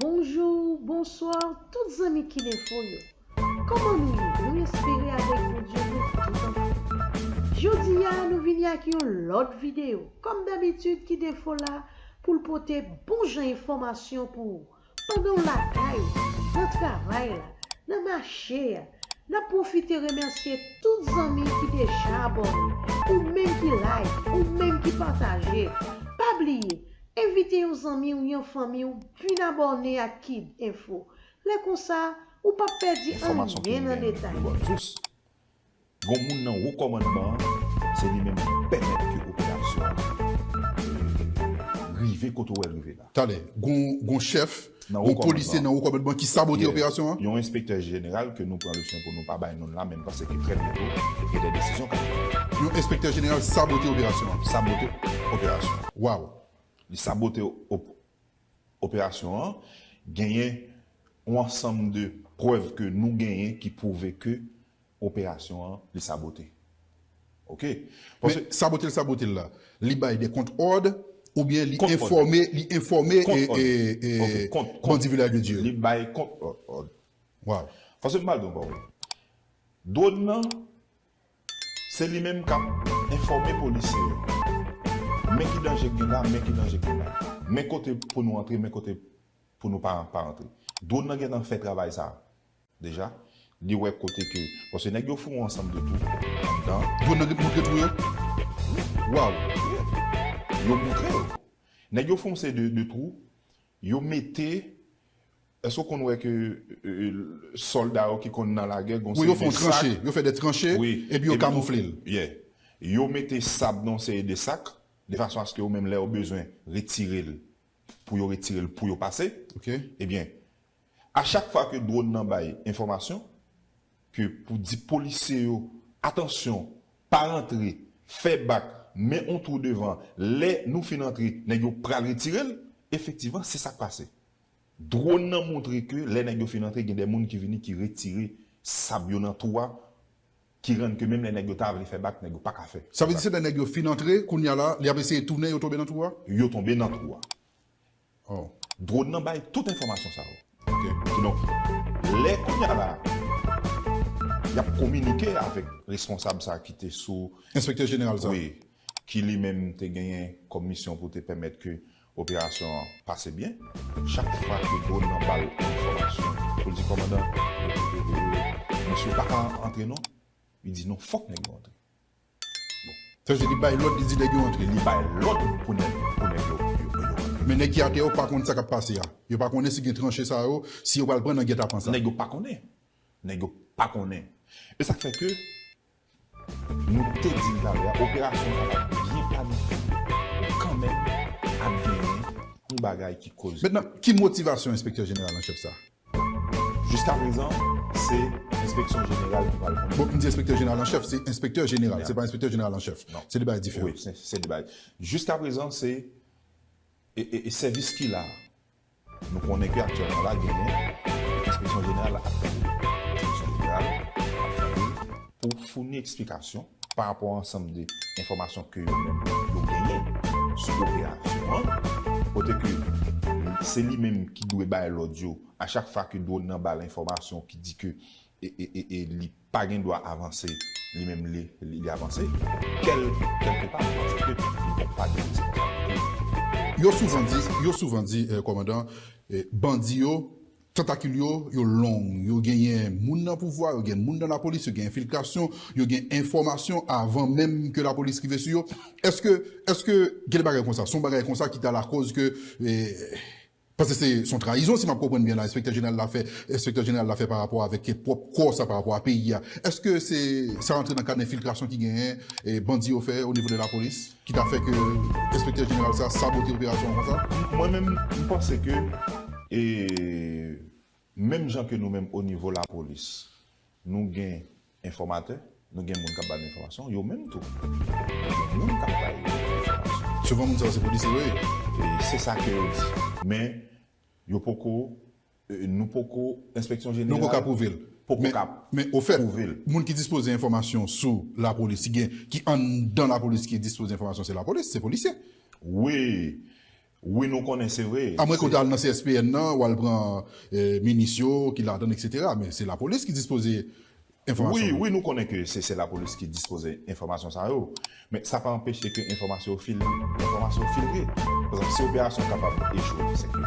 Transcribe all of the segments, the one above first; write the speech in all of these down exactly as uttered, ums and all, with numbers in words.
Bonjou, bonswa, tout zanmi Kidinfo yo. Kòman nou ye? Nou espere avèk Bondye nou tout an fòm. Jodi a, nou vini ak yon lòt videyo. Kòm dabitid, Kidinfo la pou l pote bon jan enfòmasyon pou ou. Pandan w lakay ou, nan travay la, nan mache a, n ap pwofite remèsye tout zanmi ki deja abòne, ou menm ki like, ou menm ki pataje. Pa bliye, envite yon zanmi ou yon fanmi w vin abòne ak Kidinfo. Lè konsa, ou p ap pèdi anyen nan detay. Gon moun nan wo kòmandman an, se li menm ki pèmèt ke operasyon an, eh, rive kote w wè l rive la. Talè, gon, gon chèf, gon polisye nan wo kòmandman ki sabote operasyon an? Yon enspektè jeneral ke nou pran le swen pou nou pa bay non l la, men m panse ke trè byento, gen de desizyon k ap pran. Yon enspektè jeneral sabote operasyon an? Sabote operasyon an. Waw. Li sabote op-, operasyon an, genyen yon ansanm de prèv ke nou genyen ki pwouve ke operasyon an, li sabote. Oke? Men sabote l, sabote l la, li bay de kont òd, oubyen li enfòme, li enfòme, e, e, e, bandi Vilaj de Dye yo? Li bay kont òd. Waw. Paske m pral di w yon pawòl. Dwòn nan, se li menm k ap enfòme polisye yo. Men ki danje k gen la, men ki danje k gen la. Men kote pou nou antre, men kote pou nou pa, pa antre. Dwòn nan gentan fè travay sa a deja. Li wè kote ke, paske nèg yo fè yon ansanm de twou anndan. Dwòn nan montre twou yo? Waw! Yo montre yo. Nèg yo fè yon seri de, de twou. Yo mete, èske w konn wè ke, e, e, sòlda yo ki konn nan lagè, gon seri de sak? Wi, yo fè yon tranche, yo fè de tranche, epi yo kamoufle l. Yeah. Yo mete sab nan yon seri de sak, de fason aske yo menm lè yo bezwen retire l, pou yo retire l, pou yo pase. Oke. Ebyen, a chak fwa ke dwòn nan bay enfòmasyon, ke pou di polisye yo, atansyon, pa rantre, fè bak, men yon twou devan, lè nou fin antre, nèg yo pral retire l, efektivman, se sa k pase. Dwòn nan montre ke lè nèg yo fin antre, gen de moun ki vini, ki retire sab yo nan twou a, ki rann ke menm lè nèg yo ta vle fè bak, nèg yo pa ka fè. Sa vle di se lè nèg yo fin antre, kounye a la, li ap eseye tounen, yo tonbe nan twou a? Yo tonbe nan twou a. Oh. Dwòn nan bay tout enfòmasyon sa yo. Ok. Kidonk, lè kounye a la, y ap kominike avèk responsab sa ki te sou... Enspektè jeneral sa. Wi. Ki li menm te genyen kòm misyon pou te pèmèt ke operasyon an pase byen. Chak fwa ke dwòn nan ba l enfòmasyon, pou l di, "Kòmandan, e, e, e, e, mesye yo pa ka antre non." Li di, "Non, fòk nèg yo antre." Bon. Sa vle di li bay lòd, li di nèg yo antre. Li bay lòd pou nèg, pou nèg yo, yo, yo antre. Men nèg ki atè yo pa konn sa k ap pase a. Yo pa konnen si gen tranche sa yo, si yo pral pran nan gètapan sa. Nèg yo pa konnen. Nèg yo pa konnen. E sa k fè ke nou te di l talè a, operasyon an kapab byen planifye, men kanmenm ap genyen yon bagay ki koz. Mentnan, ki motivasyon enspektè jeneral an chèf sa? Jiskaprezan, se enspeksyon jeneral ki pral konnen. Bon, m di enspektè jeneral an chèf, se enspektè jeneral, se pa enspektè jeneral an chèf. Non. Se de bagay diferan. Wi, se, se de bagay. Jiskaprezan, se, e, e, e sèvis ki la. Nou konnen ke aktyèlman la, genyen enspeksyon jeneral ap tande. Enspeksyon jeneral ap tande pou founi eksplikasyon pa rapò a ansanm de enfòmasyon ke yo menm yo genyen sou operasyon an, kote ke se li menm ki dwe bay lòd yo a chak fwa ke dwòn nan ba l enfòmasyon ki di ke e, e, e, e li pa gen dwa avanse, li menm li, li, li avanse, kèl, kèlkepa, paske li pa de responsablite. Yo souvan di, yo souvan di, eh, kòmandan, eh, bandi yo, tantakil yo, yo long, yo genyen moun nan pouvwa, yo gen moun nan lapolis, yo gen enfiltrasyon, yo gen enfòmasyon avan menm ke lapolis rive sou yo. Èske, èske gen de bagay konsa? Se yon bagay konsa ki ta lakòz ke, eh, paske se, se yon trayizon, si m ap konprann byen la, enspektè jeneral la fè, enspektè jeneral la fè pa rapò avèk pwòp kò sa, pa rapò a peyi a. Èske se, sa rantre nan kad enfiltrasyon ki genyen, e bandi yo fè o nivo de lapolis, ki ta fè ke enspektè jeneral sa sabote operasyon an konsa? M-, mwen menm, m panse ke, e, menm jan ke nou menm o nivo lapolis, nou gen enfòmatè, nou gen moun k ap ba n enfòmasyon, yo menm tou. Yo gen moun k ap bay enfòmasyon. Souvan moun sa yo se polisye yo ye. E se sa ke yo di. Men, yo poko, e, nou poko, enspeksyon jeneral poko ka pwouve l. Poko ka pwouve l. Men, men, ofèt, moun ki dispoze enfòmasyon sou lapolis, ki gen, ki anndan lapolis, ki dispoze enfòmasyon, se lapolis, se polisye. Wi. Wi, nou konnen, se vre. Amwen ke w ta al nan C S P N nan, w al pran eh, minis yo ki ladan, et cetera. Men se lapolis ki dispoze enfòmasyon. Wi, wi, nou konnen ke se se lapolis ki dispoze enfòmasyon sa yo. Men sa pa anpeche ke enfòmasyon yo fil, enfòmasyon yo filtre. Pa egzanp, si operasyon kapab echwe, se ke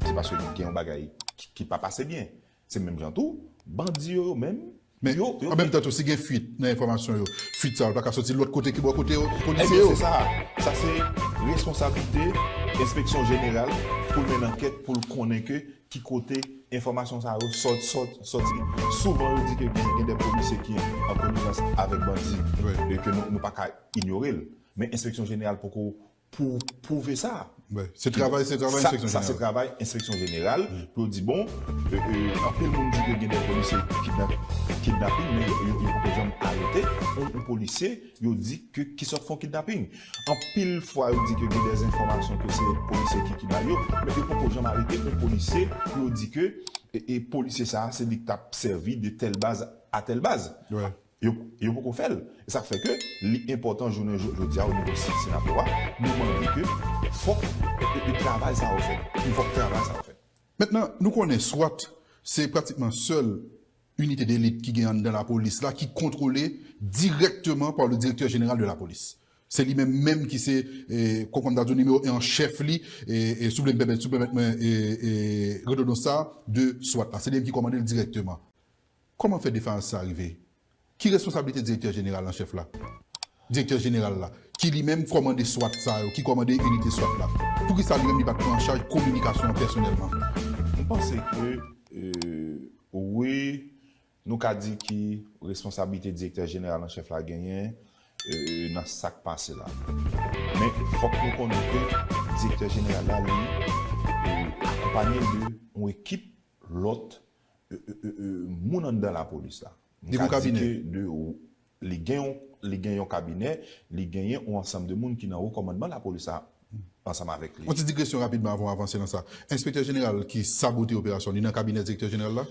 se paske gen yon bagay ki, ki pa pase byen. Se menm jan tou, bandi yo, yo menm, Men yo, yo an menm tan tou, si gen fuit nan enfòmasyon yo, fuit sa yo pa ka soti lòt kote ki bò kote yo, polisye yo. Se sa. Sa se responsablite enspeksyon jeneral pou l mennen ankèt, pou l konnen ke ki kote enfòmasyon sa yo sòt, sòt, sòti. Souvan yo di ke gen, gen de polisye ki an konivans avèk bandi. E ke nou, nou pa ka inyore l. Men enspeksyon jeneral poko pou pwouve sa. Se travay, se travay enspeksyon jeneral. Sa se travay enspeksyon jeneral pou yo di bon, anpil moun di ke gen de polisye kidnaping, men yo poko janm arete yon polisye yo di ke ki sòt fè yon kidnaping. Anpil fwa yo di ke gen de enfòmasyon ke se polisye ki kidnape yo, men yo poko janm arete yon polisye pou yo di ke e polisye sa a se li k t ap sèvi de tèl baz a tèl baz. Yo, yo poko fè l. E sa k fè ke li enpòtan jounen jodi a o nivo Senapo a, nou mande ke fòk travay sa yo fèt. Fòk travay sa yo fèt. Mentnan, nou konnen SWAT se pratikman sèl inite delit ki gen anndan lapolis la ki kontwole dirèkteman pa le directeur général de la police. Se li menm menm ki se, eh, kòm ta di w, nimewo en an chèf li, e, e, si w vle m pèmèt, si w pèmèt mwen, e, e, redondan sa, de SWAT la. Se li menm ki kòmande l dirèkteman. Kòman fè defayans sa rive? Ki responsablite direktè jeneral an chèf la? Direktè jeneral la, ki li menm kòmande SWAT sa yo, ki kòmande inite SWAT la. Poukisa li menm li pa t pran an chaj kominikasyon an pèsonèlman? M panse ke, euh, wi, nou ka di ki responsablite direktè jeneral an chèf la genyen, euh, nan sa k pase la. Men fòk nou konnen ke direktè jeneral la, li, euh, akonpanye de yon ekip lòt, euh, euh, euh, euh, moun anndan lapolis la. Nou ka di ke de, li gen yon, li gen yon kabinè, li genyen yon ansanm de moun ki nan wo kòmandman lapolis la ansanm avèk li. Yon ti digresyon rapidman avan w avanse nan sa. Enspektè jeneral ki sabote operasyon, li nan kabinè direktè jeneral la?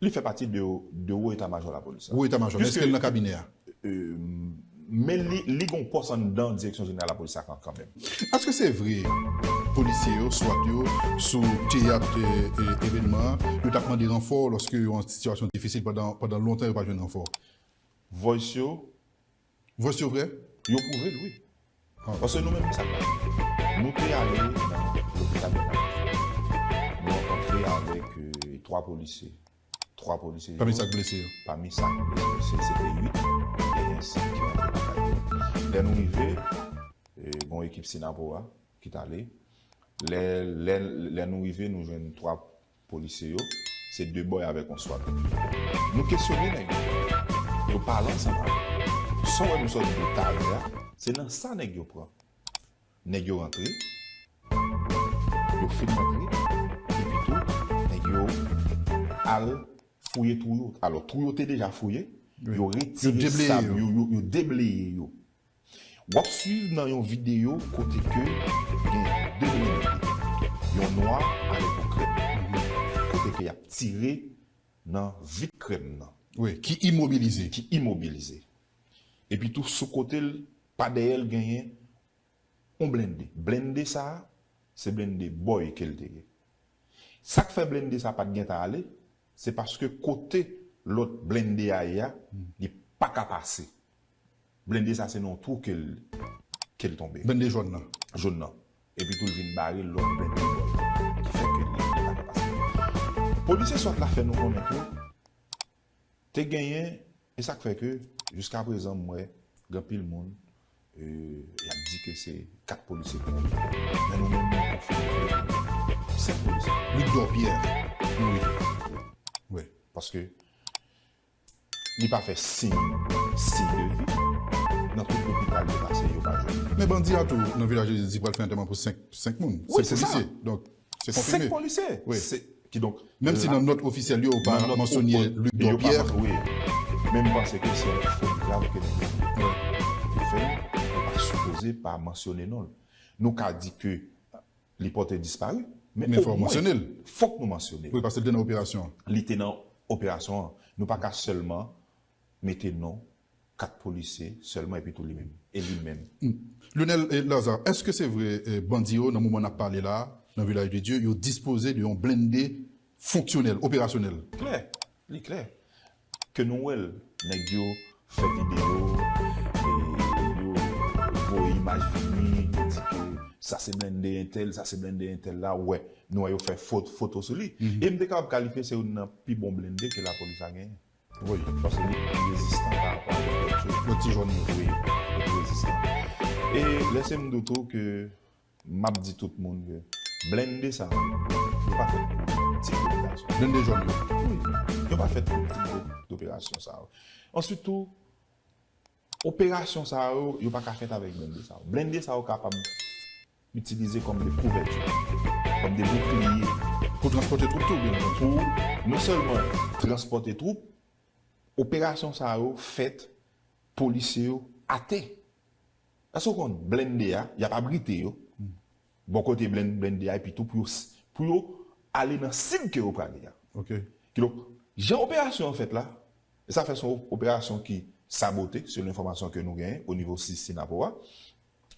Li fè pati de, de wo eta majò lapolis la. Wo eta majò, men èske l nan kabinè a? Men li, li gen yon pòs anndan direksyon jeneral lapolis la kan, kanmenm. Èske se vre polisye yo, SWAT yo, sou teyat, eh, eh, evènman an, yo t ap mande ranfò lòske yo an sitiyasyon difisil pandan, pandan lontan yo pa jwenn ranfò? Voice yo. Voice yo vre? Yo pwouve l, wi. Paske nou menm, sa k pase? Nou te ale nan lopital de Nayòk. Nou rankontre avèk, eh, twa polisye. Twa polisye yo. Pami sa k blese yo? Pami sa k blese yo, se, se te uit, genyen senk ki rantre lakay yo. Lè nou rive, eh, gen yon ekip Senapo a ki t ale. Lè, lè, lè nou rive, nou jwenn twa polisye yo, se de bòy avèk yon SWAT. Nou kesyone nèg yo. Yo pale ansanm avè nou. Sa w wè nou sot di talè a, se nan sa nèg yo pran. Nèg yo rantre, yo fin rantre, epi tou, nèg yo al fouye twou yo. Alò, twou yo te deja fouye, yo retire sab yo, yo, yo debleye yo. W ap swiv nan yon videyo kote ke gen de blende, yon nwa avèk yon krèm, kote ke y ap tire nan vit krèm nan. Wi, ki imobilize. Ki imobilize. Epi tou sou kote l, pa dèyè l genyen yon blende. Blende sa a, se blende bòy ke l te ye. Sa k fè blende sa a pa t gentan ale, se paske kote lòt blende a ye a, li pa ka pase. Blende sa se nan yon twou ke l, ke l tonbe. Blende jòn nan. Jòn nan. Epi tou l vin bare lòt blende bò ki fè ke li, li pa ka pase. Polisye SWAT la fè nou konnen ke te genyen, e sa k fè ke jiska prezan m wè gen anpil moun, euh, y ap di ke se kat polisye ki mouri. Men nou menm nou konfime ke senk polisye. Luc Dorpierre mouri. Wi. Paske li pa fè siy, siy de vi. Nan tout lopital yo pase, yo pa jwenn. Men bandi a tou, nan Vilaj de Jezi, pral fè antèman pou senk, senk moun. Senk polisye. Donk, se konfime. Senk polisye. Wi. Se, kidonk, menm si nan nòt ofisyèl yo, yo pa mansyone Luc Dorpierre. Wi. Men m panse ke se yon fot grav ke nèg yo fè. Yo pa sipoze pa mansyone non l. Nou ka di ke li pòte dispari, men fòk nou mansyone l. Fòk nou mansyone l. Wi, paske l te nan operasyon. Li te nan operasyon an. Nou pa ka sèlman mete non kat polisye sèlman epi tou li menm. E li menm. Lionel eh, Lazarre, èske se vre eh, bandi yo nan moman n ap pale la, nan Vilaj de Dye, yo dispoze de yon blende fonksyonèl, operasyonèl? Klè, li klè. Ke nou wè l, nèg yo fè videyo, e, yo voye imaj vini, yo di ke sa se blende entèl, sa se blende entèl la, ou wè, nou wè yo fè foto sou li. E m te kapab kalifye se youn nan pi bon blende ke lapolis la genyen. Wi, paske li pi rezistan pa rapò a lòt yo. Lòt ti jòn yo. Wi, li pi rezistan. E lèse m di w tou ke m ap di tout moun ke blende sa yo, yo pa fèt pou ti gwo operasyon. Blende jòn yo. Wi, yo pa fèt pou ti gwo operasyon sa yo. Answit tou, operasyon sa yo, yo pa ka fèt avèk blende sa yo. Blende sa yo kapab itilize kòm de kouvèti, kòm de boukliye. Pou transpòte twoup tou, byen antandi. Pou non sèlman transpòte twoup, operasyon sa yo fèt polisye yo atè. Èske w konn blende a, y ap abrite yo bò kote blende a epi tou pou yo, pou yo ale nan sid ke yo prale a. Ok. Kidonk, jan operasyon an fèt la, e sa fè se yon operasyon ki sabote, selon enfòmasyon ke nou genyen o nivo sis Sinapo a.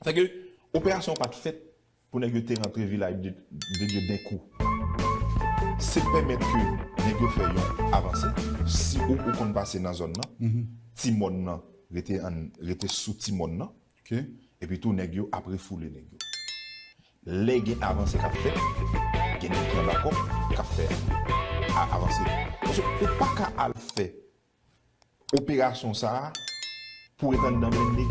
Fè ke operasyon an pa t fèt pou nèg yo te rantre Vilaj de, de Dye denkou. Se pèmèt ke nèg yo fè yon avanse. Si ou, ou konn pase nan zòn nan, ti mòn nan rete, an, rete sou ti mòn nan. Ok. Epi tou, nèg yo ap refoule nèg yo. Lè gen avanse k ap fèt, gen nèg ki anba kòb k ap fè a, avanse. Paske ou pa ka al fè operasyon sa a pou ret anndan blende.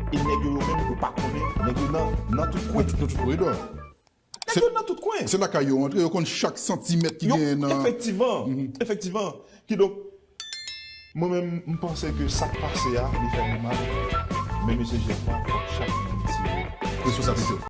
E nèg yo, yo menm, ou pa konnen, nèg yo nan, nan tout kwen. Nan tout koridò. Nèg yo nan tout kwen. Se lakay yo antre, yo konn chak santimèt ki Yo, genyen nan. Efektivman, efektivman. Kidonk, mwen menm, m panse ke sa k pase a, li fè nou mal. Men mesye Jefra, fòk chak moun tire Responsablite.